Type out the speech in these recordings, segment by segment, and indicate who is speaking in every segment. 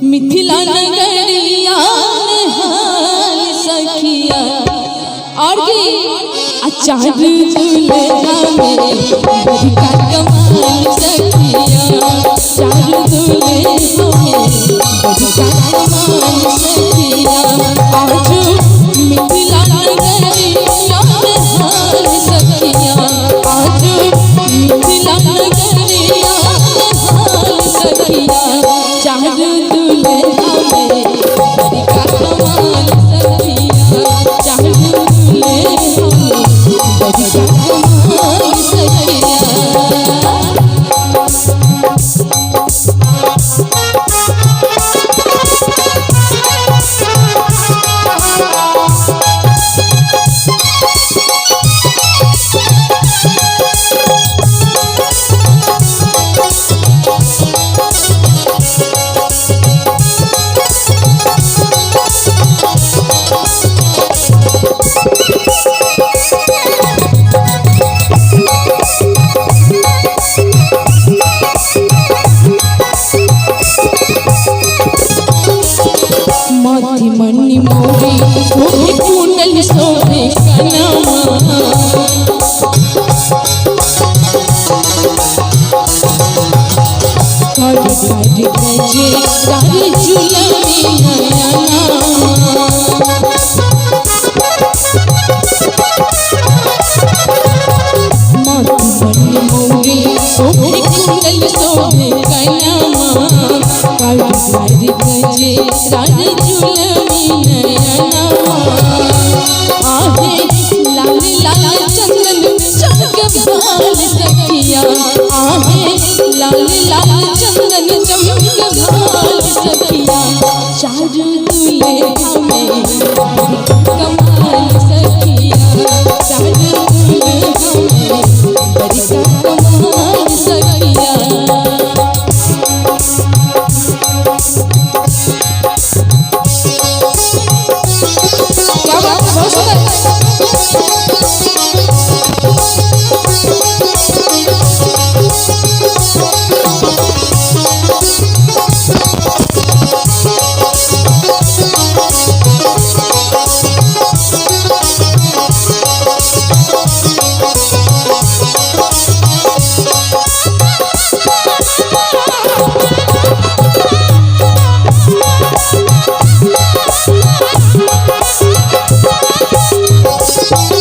Speaker 1: मिथिला नगरिया हाल सखिया और की अचार दुल्हा में बड़का कमाल सखिया चार दुल्हा में बड़का कमाल सखिया आज मिथिला नगरिया हाल सखिया आज मिथिला नगरिया हाल सखिया चार दुल्हा में बड़का कमाल सखिया चार दुल्हा में बड़का कमाल सखिया। माथि मणि मोरी शोभे कुंडल शोभे कनमा कर कर गजे सारी झुलनी नयना माथि मणि मोरी शोभे कुंडल शोभे कनमा कर कर गजे सारी झुलनी नयना आहे लाल लाल चंदन चमक भाल सखिया आहे लाल लाल चंदन चमक भाल सखिया चार दुल्हा में कमाल सखिया चार दुल्हा में बड़का कमाल सखिया। क्या बात है, बहुत सुंदर।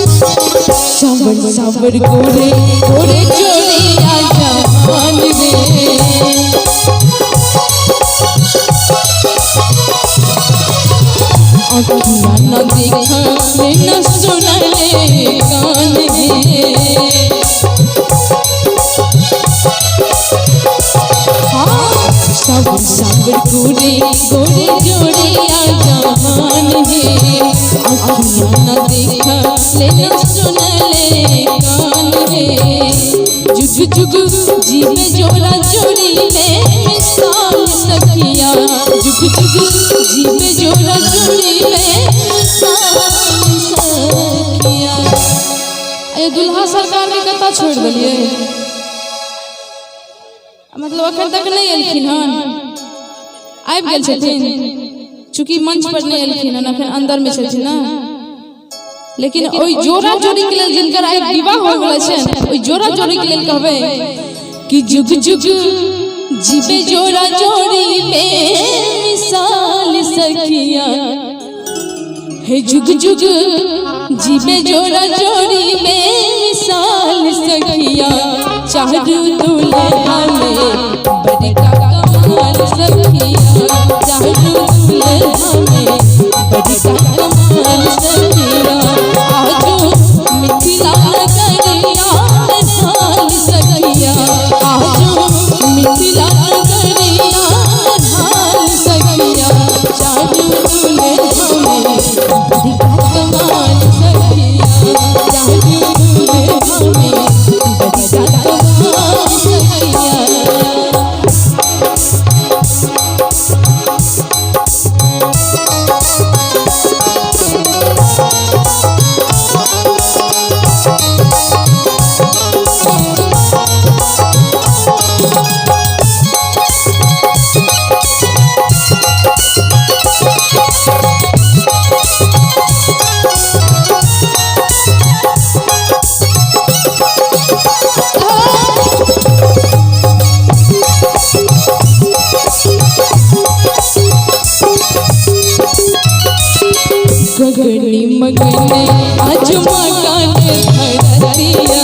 Speaker 1: सावर सावर गोरे गोरे जोड़िया जवान रे अखियाँ न देखा न सुनले कान रे हाँ सावर सावर गोरे गोरे जोड़िया जवान रे अखियाँ न देखा न सुनले कान रे जुग जुग जीवे जोड़ा जोड़ी में मिसाल सखिया जुग जुग जीवे जोड़ा जोड़ी में मिसाल सखिया। अरे दुल्हा सरकार के कता छोड़ दिलिए मतलब अखन तक नहीं एलखिन हन आबि गेल छथिन चूँकि मंच पर नहीं एलखिन हन अखन अंदर में छथिन ना लेकिन ओहि जोड़ा जोड़ी के लेल जिनकर आइ विवाह होय वाला छनि ओहि जोड़ा जोड़ी के लेल कहबै कि जुग जुग जीवे जोड़ा जोड़ी में मिसाल सखिया हे जुग जुग जीवे जोड़ा जोड़ी में मिसाल सखिया चार दुल्हा में बड़का कमाल सखिया चार दुल्हा में बड़का कमाल सखिया आजो मिथिला नगरिया हाल सखिया आजो मिथिला नगरिया हाल सखिया चार दुल्हा में बड़का कमाल सखिया चार दुल्हा में बड़का कमाल सखिया। गगनी मगने आज मकान धरतिया।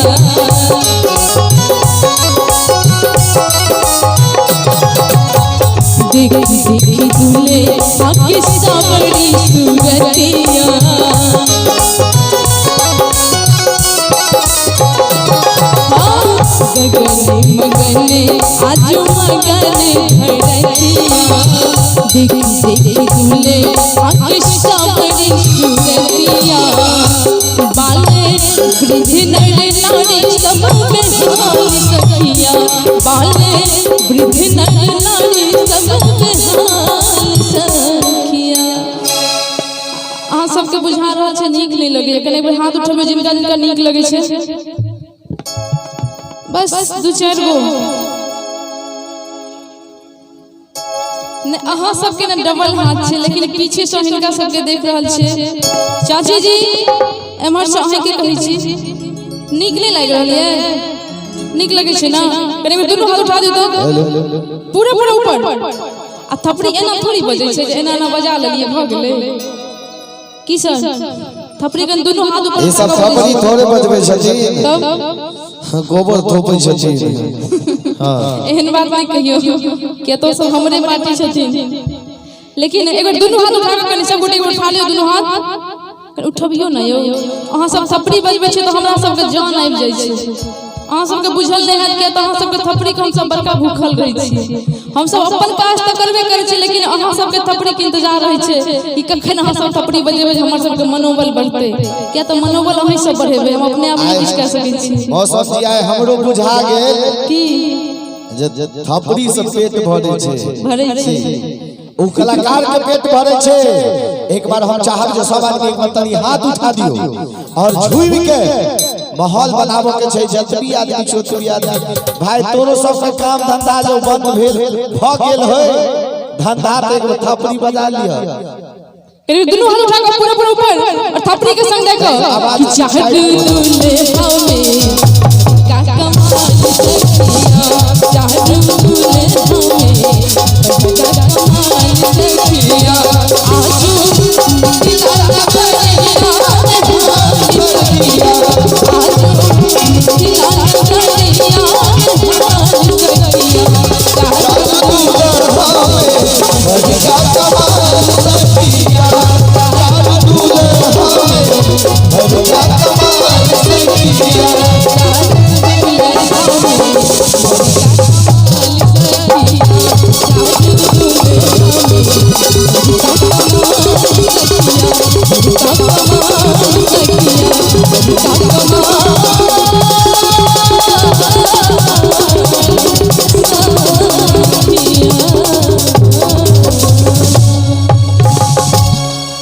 Speaker 1: देखी देखी दूल्हे आके सावरी सूरतिया। हाँ, गगनी मगने आज मगन धरतिया। देखी देखी दूल्हे आके सावरी सूरतिया। बाले वृद्ध नर नारी सब बेहाल सखिया। बाले वृद्ध नर नारी सब बेहाल सखिया। अहाँ सबके बुझा रहल छै नीक नहि लगैया, कने एक बेर हाथ उठेबै जिनका जिनका नीक लगै छै। बस दू चारि गो नहि, अहाँ सबके ने डबल हाथ छै, लेकिन पीछे से हिनका सबके देख रहल छियै। चाची जी एम्हर से अहाँके कहै छी, नीक नहि लागि रहल ये? नीक लगै छै ने? कने बेर दुनू हाथ उठा दियौ तऽ पूरा पूरा ऊपर। आ थपड़ी एना थोड़ी बजै छै जे एना एना बजा लेलियै भऽ गेलै। की सर थपड़ी कन दुनू हाथ ऊपर
Speaker 2: ई सब थपड़ी थोड़े बजबै छथिन,
Speaker 1: तब
Speaker 2: गोबर थोपै छथिन। हाँ,
Speaker 1: एहन बात नहि कहियौ, किया तऽ ओ सब हमरे पार्टी छथिन। लेकिन एक बेर दुनू हाथ उठा कऽ कनि सब गोटे उठा लियौ दुनू हाथ, कनि उठबियौ ने यौ। अहाँ सब थपड़ी बजबै छियै तऽ हमरा सबके जान आबि जाइ छै। अहाँ सबके बुझल नहि हैत, किया तऽ अहाँ सबके थपड़ी के हमसब बड़का भूखल रहै छी। हमसब अपन काज तऽ करबे करै छी, लेकिन अहाँ सबके थपड़ी के इंतजार रहै छै कि कखन अहाँ सब थपड़ी बजेबै जे हमर सबके मनोबल बढ़तै। किया तऽ मनोबल अहीं सब बढ़ेबै, हम अपने आप नहि किछु कऽ सकै छी।
Speaker 2: मौसम जी आइ हमरो बुझा गेल
Speaker 1: की
Speaker 2: जे थपड़ी से पेट भरै छै,
Speaker 1: भरै छै
Speaker 2: ओ कलाकार के पेट भरै छै। एक बार हम चाहब जे सब आदमी एक बार तनी हाथ उठा दियौ और झूमि के माहौल बनाबऽ के छै। जतबी आदमी छै ओतबी आदमी। भाई तोरो सबके काम धंधा जो बंद भेल भऽ गेल होय धंधा, तऽ एक बेर थपड़ी बजा लिअ।
Speaker 1: करीब दुनू हाथ उठा कऽ पूरा पूरा ऊपर और थपड़ी के संग देखो कि चाहत दूल्हे हमें का कमाल सखिया। चाहत दूल्हे हमें का कमाल सखिया। आजू दिला करिया बेहाल सखिया। आजू दिला करिया बेहाल सखिया। चाहत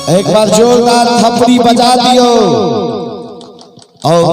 Speaker 2: एक बार जोरदार थपड़ी बजा दियो। और